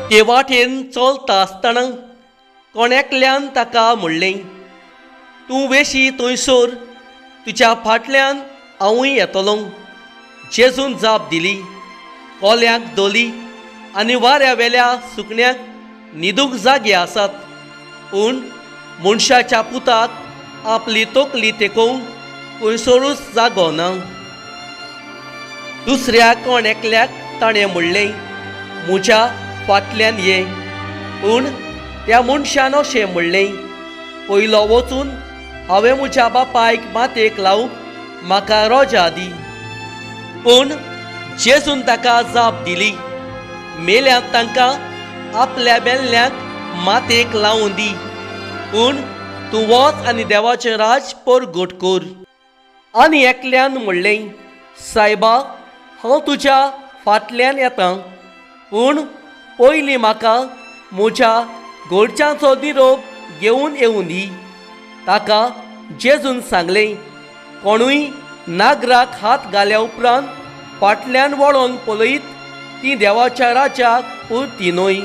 ते वाटेन चलता आसतना कोण एकल्यान ताका म्हणलें, तूं वेशी थंयसर तुज्या फाटल्यान हांवूय येतलो. जेजून जाप दिली, कोल्याक धोली आनी वाऱ्या वेल्या सुकण्याक न्हिदूंक जागे आसात, पूण मनशाच्या पुताक आपली तकली तेकोवंक खंयसरूच जागो ना. दुसऱ्या कोण एकल्याक ताणें म्हणलें, म्हज्या फाटल्यान ये. पूण त्या मनशान अशें म्हणलें, पयलो वचून हांवें म्हज्या बापायक मातयेक लावंक म्हाका रोजा दी. पूण जेजून ताका जाप दिली, मेल्यांत तांकां आपल्या बेल्ल्यांक मातयेक लावूं दी, पूण तूं वच आनी देवाचें राज परगट कर. आनी एकल्यान म्हणलें, सायबा, हांव तुज्या फाटल्यान येता, पूण पयलीं म्हाका म्हज्या घरच्यांचो निरोप घेवन येवं दी. ताका जेजून सांगलें, कोणूय नागराक हात घाल्या उपरांत फाटल्यान वळोन पळयत ती देवाच्या राज्याक पुरती न्हय.